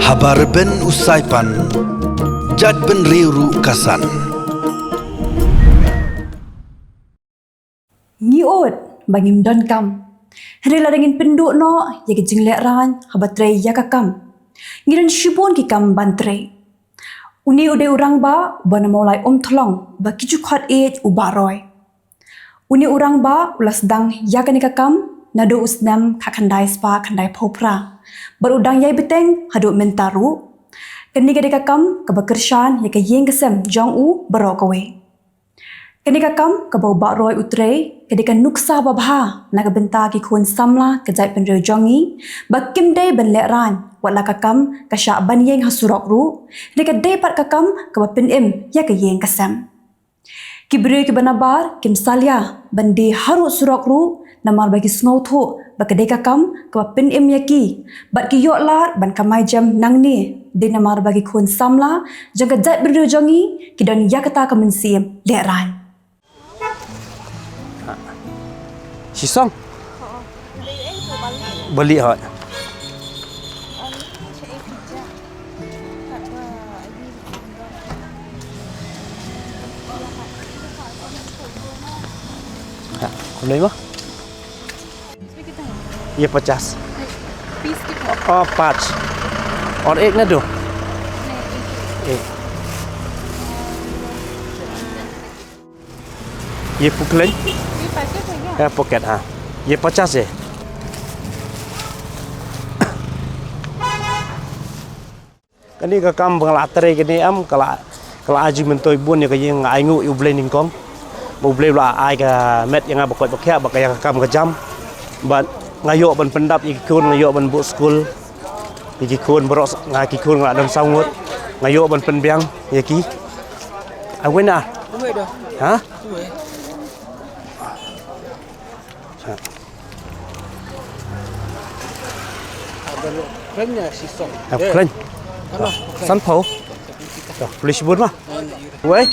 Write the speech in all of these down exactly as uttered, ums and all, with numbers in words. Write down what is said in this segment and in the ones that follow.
Haba rben u saipan, jait bynriew ruh ka san. Ngi ud ba ngim don kam. Hynrei lada ngin pynduh noh ïa ka jinglehrain haba trei ïa ka kam, ngi don shibun ki kam ban trei. Une u dei u rangbah uba na Mawlai Umthlong ba ki ju khot ïa u Bah Roi. Une u rangbah u la sdang ïa kane ka kam naduh u snem khatkhyndai spah khyndaiphew phra bad u dang ïai bteng haduh mynta ruh. Kane ka dei ka kam kaba kyrshan ïa ka ïing ka sem jong u baroh kawei. Kane ka kam kaba u Bah Roi u trei ka dei ka nuksa babha na ka bynta ki khun samla ka jaitbynriew jong ngi ba kim dei ban lehrain wat la ka kam ka shah ban ïeng ha surok ruh, hynrei ka dei pat ka kam kaba pynim ïa ka ïing ka sem. Ki briew kiba nabar kim salia ban die harud surok ruh namar ba ki sngewthuh ba ka dei ka kam kaba pynim ïa ki bad ki ïoh lad ban kamai jem nangne, dei namar ba ki khun samla jong ka jaitbynriew jong ngi ki don ïa kata ka mynsiem lehrain. Shisong. Bali hoi. Ha, khublei mo. Ye pachas. Piece kitna? Oh, pach. Aur ek na do. Ek. Ye puklen? Ye packet hai kya? Ha, packet, ha. Ye pachas ye. Kane ka kam ba nga la trei kane em, ka la, ka la ai jingmyntoi bun ïa ka ïing, nga ainguh ïa U Blei nyngkong. Ba U Blei u la ai ka met ïa nga ba koit ba khiah, ba ka ïa ka kam ka jam. Bad nga ïoh ban pyndap ïa ki khun, nga ïoh ban buh skul ïa ki khun baroh, nga ki khun nga la don saw ngut. Nga ïoh ban pynbiang ïa ki. Ai wei na? Ha? Kren ïa shisong. Ap kren. Sanphew. Police bun ma. Wei.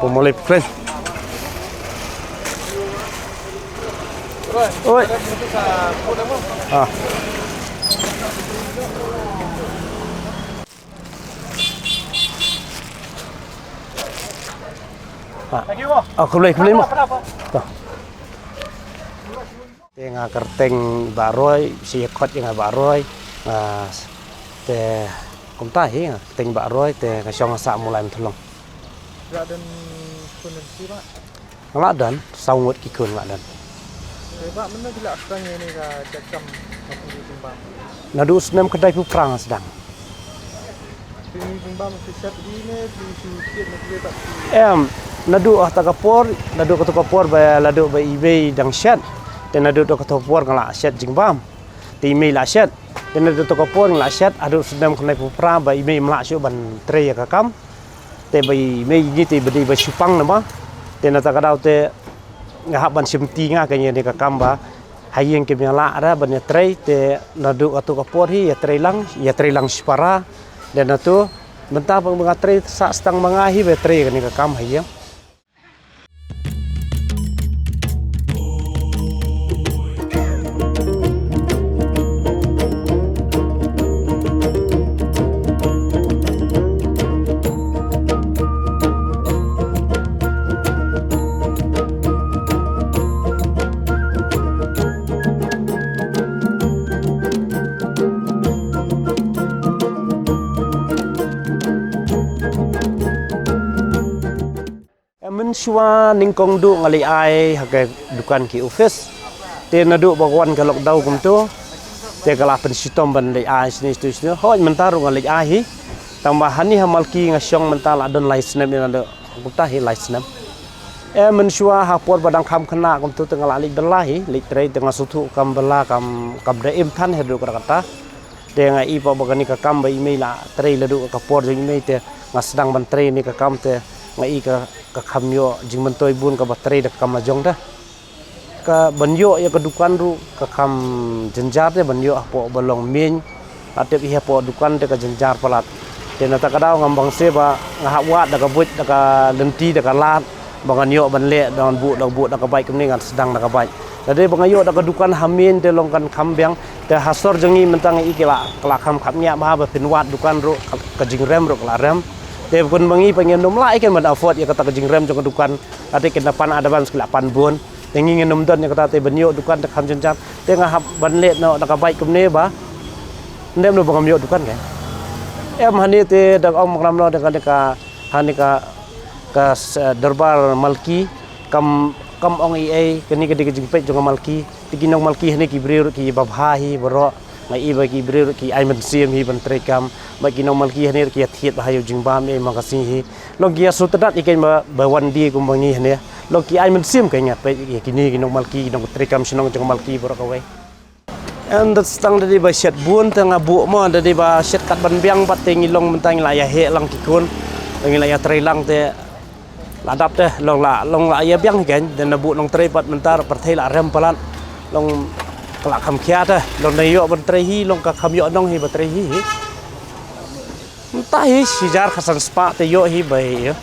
Pemolei kren. Oi. Ah. Ah, khublei, khublei mo. Te nga kyrteng Bah Roi, shi khot ïa nga Bah Roi. Nga te kumta hi nga kyrteng Bah Roi te nga shong ha sah Mawlai Umthlong. Nga la don saw ngut ki khun nga la don. Naduh snem khyndai phew phra nga sdang. Em, naduh kata ka por, naduh kata ka por ba, naduh ba i mei dang shet. Te naduh kata ka por nga la shet jingbam. Te i mei la shet. Te naduh kata ka por nga la shet, haduh snem khyndai phew phra ba i mei mlak shuh ban trei ïa ka kam. Te ba i mei ngi te ba dei ba shipang namar. Te na kata ka daw te nga hap ban shimti nga ka ïa ne ka kam ba ha ïing ki mei la ra ban ïa trei te naduh katu ka por hi ïa trei lang, ïa trei lang shipara. Te natu mynta ba nga trei sah stang ma nga hi ba trei kane ka kam ha ïing. Mynshuwa nyngkong duh nga leit ai ha ka dukan ki office. Te naduh ba wan ka lockdown kumtu te ka la pynshitom ban leit ai shini shini shini. Hooid mynta ruh nga leit ai hi. Tang ba hani ha Malki nga shong mynta la don lai snem ïa naduh kumta hi lai snem. Mynshuwa ha por ba dang kham khynnah kumtu te nga la leit bylla hi, leit trei te nga sngewthuh kam bylla kam, kam da im than hi haduh katta katta. Te nga i pat ba kane ka kam ba i mei la trei naduh ka por jong i mei te nga sdang ban trei ne ka kam te nga i ka, ka kham ïoh jingmyntoi bun kaba trei da ka kam la jong te. Ka ban ïoh ïa ka dukan ruh ka kham jynjar te ban ïoh hapoh ba long meiñ. Lada tip i hapoh dukan te ka jynjar palat. Te na kata ka daw ngam bang se ba nga hap wad da ka buit da ka lynti da ka lad. Ba ngan ïoh ban leh, ngan buh, ngan buh da ka bike kumne, ngan sdang da ka bike. Lada ba nga ïoh da ka dukan ha main te long kan kham biang. Te ha sor jong ngi mynta ngi ki la, ka la kham kham ngiah bha ba phin wad dukan ruh, ka, ka jingrem ruh ka la rem. Te kun ba ngi pat ngin ym lah ïa ka ban afford ïa kata ka jingrem jong ka dukan. Ate kin da pan advance ki la pan bun. Te ngi ngin ym don ïa kata te ban ïoh dukan te kham jynjar. Te nga hap ban leh noh da ka bike kumne ba. Ndem no ba ngam ïoh dukan ka. Em hangne te da ong ma nga mano da ka, da ka, hangne ka, ka s-, dorbar malki, kam, kam ong ei ei, kane ka dei ka jingpeit jong ka malki. Te ki nong malki hangne ki briew ruh ki babha hi baroh. Nga i ba ki briew ruh ki ai mynsiem hi ban trei kam. Ba ki nong malki hangne ruh ki ïa thied bha ïa u jingbam ei ma ka sngi hi. Long ki ïa sngewtynnat ïa kane ba, ba wan die kum ba ngi hangne. Long ki ai mynsiem ka, nga peit ïa kine ki nong malki, ki nong trei kam shnong jong ka malki baroh kawei. Em, da tang da dei ba shet bun te nga buh mo, da dei ba shet kat ban biang pat te ngi long mynta ngi la ïa heh lang ki khun. Ngi la ïa trei lang te la dap te long la, long la ïa biang hi kan, da na buh nongtrei pat mynta pyrthei la rem palat. Long ka la kham khia te, long da ïoh ban trei hi, long ka kham ïoh nong hi ba trei hi hi. Mynta hi shi hajar khatsan spah te ïoh hi ba hi ïa.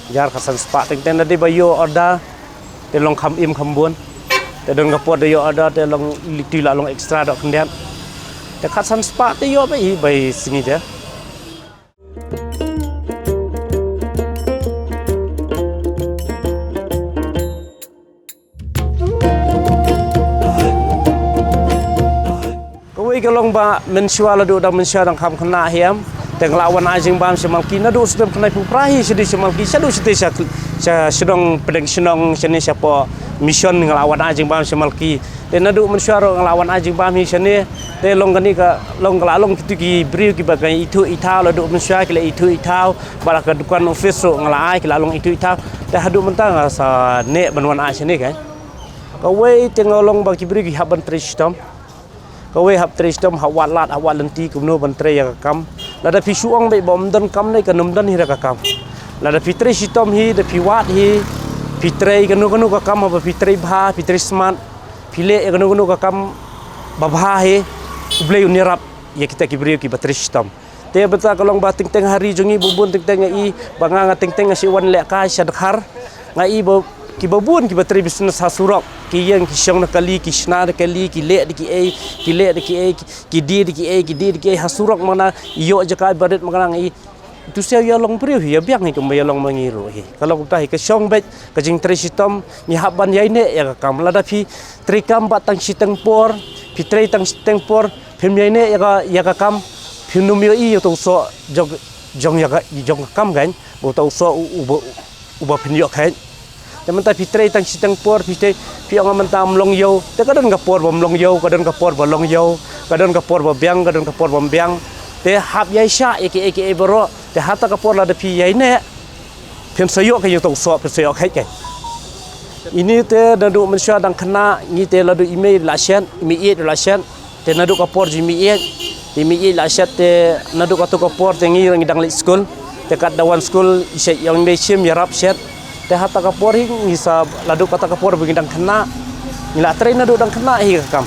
Hajar khatsan spah teng teng da dei ba ïoh order. Te long kham im kham bun. Te don ka por da ïoh order te long liti la long extra dok khyndiat. Te khatsan spah te ïoh ba hi ba hi sngi te. Kawei ka long ba mynshuwa la duh dang mynshuwa dang kham khynnah hi em. Te nga la wan ai jingbam sha malki naduh sdem khynnah pynpra hi sha dei sha malki sha duh sha dei sha, sha shnong pdeng shnong sha ne sha po mission nga la wan ai jingbam sha malki. Te naduh mynshuwa ruh nga la wan ai jingbam hi sha ne. Te long kane ka long ka la long kitu ki briew kiba ka ithuh ithaw la duh mynshuwa ki la ithuh ithaw. Ba la ka dukan office ruh nga la ai ki la long ithuh ithaw. Te haduh mynta nga sa neh ban wan ai sha ne ka. Kawei te nga long ba ki briew ki hap ban trei shitom. Kawei hap trei shitom, hap wad lad, hap wad lynti kumno ban trei ïa ka kam. Lada phi shu ong beit ba ym don kam ne kan ym don hi ruh ka kam. Lada phi trei shitom hi, da phi wad hi, phi trei kano kano ka kam haba phi trei bha, phi trei smat, phi leh ïa kano kano ka kam ba bha hi, U Blei un ïarap ïa kita ki briew kiba trei shitom. Te bynta ka long ba teng teng ha ri jong ngi bun bun teng teng nga i ba nga nga teng teng nga shu wan lehkai sha Dkhar. Nga i ba kiba bun kiba trei business ha surok ki ïeng ki shong na kali ki shna na kali ki leh da kiei ki leh da kiei ki die da kiei ki die da kiei ha surok mana ïoh jaka ba rit mana nga i. Tu sia ïa long briew hi ïa biang hi kumba ïa long ma ngi ruh hi. Ka long kumta hi ka shong beit ka jingtrei shitom ngi hap ban ïai neh ïa ka kam lada phi trei kam ba tang shiteng por phi trei tang shiteng por phim ïai neh ïa ka, ïa ka kam phim nym ïoh i ïa uto u soh jong, jong ïa ka, jong ka kam kan ba uto u soh u, uba, uba phin ïoh khet. Te mynta phi trei tang shiteng por phi trei phi ong mynta ym long ïew te ka don ka por ba ym long ïew ka don ka por ba long ïew ka don ka por ba biang ka don ka por ba ym biang. Te hap ïai shah ïa kiei kiei baroh te hata ka por lada phi ïai neh. Phin sa ïoh ka ïa uto u soh phin sa ïoh khet kan. Ini te naduh mynshuwa dang khynnah ngi te la duh i mei la shet i mei ïeit la shet. Te naduh ka por jong i mei ïeit te i mei ïeit la shet te naduh kato ka por te ngi ngi dang leit skul. Te kat da wan skul i shet ïong dei shim ïarap shet. Te hata ka por hi ngi sa la duh kata ka por ba ngi dang khynnah. Ngi la trei naduh dang khynnah hi ka kam.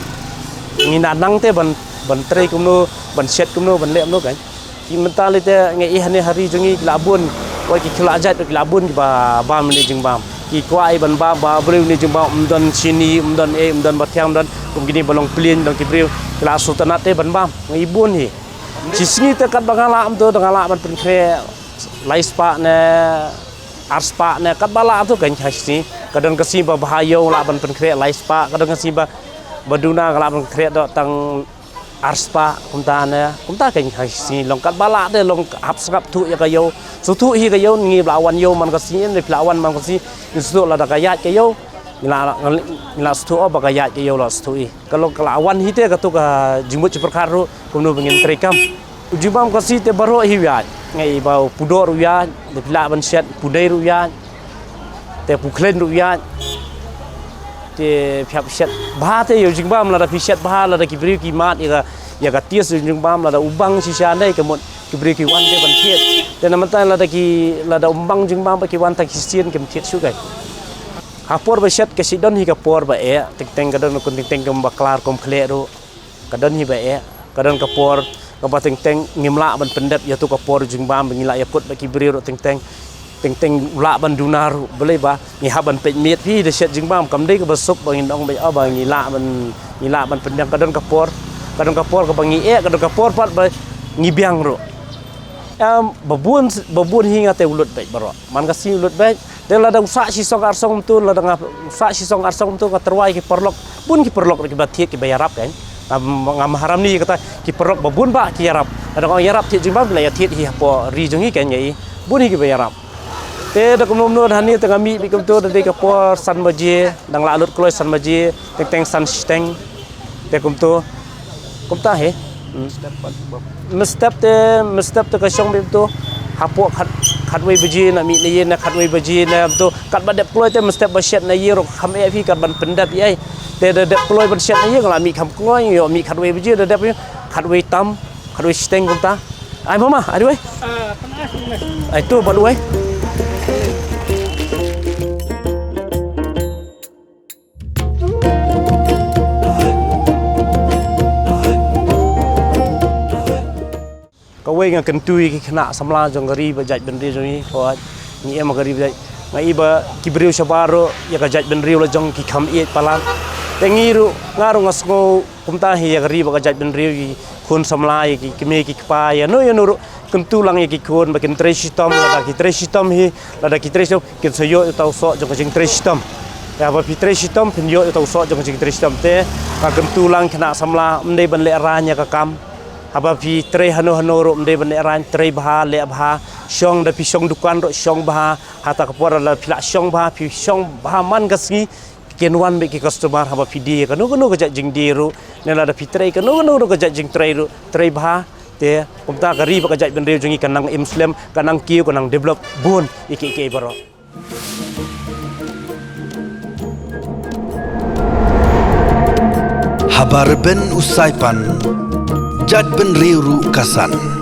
Ngi na nang te ban ban trei kumno ban shet kumno ban leh kumno kan. Ki mentality nga i hane ha ri jong ngi ki la bun. Wei ki khula jait ki la bun kiba bam ne jingbam. Ki kwah i ban bam ba briew ne jingbam um don shini um don e um don bathiang um don kum kini ba long plien dong ki briew ki la sultanat te ban bam. Nga i bun hi. Shi sngi te kat ba nga la um to da nga la ban pynkhreh lai spah ne ar spah ne kat ba la to kan kha shi sngi. Ka don ka sngi ba bha ïew la ban pynkhreh lai spah ka don ka sngi ba ba duna ka la ban pynkhreh do tang ar spah kumta ne kumta kan kha shi sngi long kat ba la te long hap sngap thuh ïa ka ïew. Sngewthuh hi ka ïew ngi ba la wan ïew man ka sngi ne phi la wan man ka sngi. Ngi sngewthuh lada ka ïaid ka ïew ngi la ngi la sngewthuh ba ka ïaid ka ïew la sngewthuh hi ka long ka la wan hi te ka tu ka jingmut jingpyrkhat ruh kumno ba ngin trei kam. U jingbam ka sngi te baroh hi u ïaid nga i ba u pudor u ïaid da phi lah ban shet pudei ruh u ïaid. Te pu khlaiñ ruh ïaid. Te phi hap shet bha te ïa u jingbam lada phi shet bha lada ki briew ki mad ïa ka ïa ka tis u jingbam lada u bang shisha ne ka mut ki briew ki wan te ban thied. Te na mynta lada ki lada u bang jingbam ba ki wan tang ki sien kim thied shuh kai. Ha por ba shet ka shu don hi ka por ba eh teng teng ka don kun teng teng kum ba klar kum khleh ruh. Ka don hi ba eh ka don ka por kaba teng teng ngim lah ban pyndep ïa tu ka por jingbam ba ngi lah ïa kut ba ki briew ruh teng teng. Teng teng u lah ban duna ruh, balei ba ngi hap ban peit miet phi da shet jingbam, kam dei kaba suk ba ngin ong ba, oh, ba ngi lah ban, ngi lah ban pynbiang. Ka don ka por, ka don ka por kaba ngi eh, ka don ka por pat ba ngi biang ruh. Em, ba bun, ba bun hi nga te u lut beit baroh. Man ka sngi u lut beit. Te lada u sah shisong arsong mynta, lada nga u sah shisong arsong mynta, nga tyrwa ïa ki paralok. Bun ki paralok ruh kiba thied kiba ïarap kan. Ngam, ngam haram ne ïa kata, ki paralok ba bun ba ki ïarap. Lada nga ïarap thied jingbam, la ïa thied hi hapoh ri jong ngi kan, ïa i. Bun hi kiba ïarap. Te da kumno kumno hangne te nga mih beit kumta da dei ka por san baje, dang la lut kloi san baje, teng teng san shiteng. Te kumta. Kumta hi. Hmm. Mynstep te, mynstep te ka shong beit kumta. Hapoh khat, khatwei baje na mih na ïing, na khatwei baje na kumta. Katba dep kloi te mynstep ba shet na ïing ruh kham eh phi, katban pyndep ïa i. Te da dep kloi ban shet na ïing, la mih kham kloi, ïoh mih khatwei baje, da dep ïa khatwei tam, khatwei shiteng kumta. Ai mama, ai duwai. Ai tu, ba duwai. Kawei, nga kyntu ïa ki khynnah samla jong ka ri bad jaitbynriew jong ngi, ko ngi em ha ka ri bad jait. Nga i ba ki briew shabar ruh ïa ka jaitbynriew la jong ki kham ïeit palat. Te ngi ruh, nga ruh nga sngew kumta hi ïa ka ri bad ka jaitbynriew, ki khun samla, ïa ki kmie ki kpa, ïano ïano ruh kyntu lang ïa ki khun ba kin trei shitom, lada ki trei shitom hi, lada ki trei shitom kin sa ïoh ïa uta u soh jong ka jingtrei shitom. Te haba phi trei shitom phin ïoh ïa uta u soh jong ka jingtrei shitom. Te nga kyntu lang khynnah samla, ym dei ban lehraiñ ïa ka kam. Haba phi trei hano hano ruh ym dei ban lehraiñ, trei bha, leh bha. Shong, da phi shong dukan ruh shong bha. Hata ka por lada phi lah shong bha, phi shong bha man ka sngi, kin wan beit ki customer haba phi die kano kano ka jait jingdie ruh, ne lada phi trei kano kano ruh ka jait jingtrei ruh, trei bha. Te kumta ka ri bad ka jaitbynriew jong ngi kan nang im slem, kan nang kiew, kan nang develop bun ïa kiei kiei baroh. Haba rben u Saipan, jaitbynriew ruh ka san.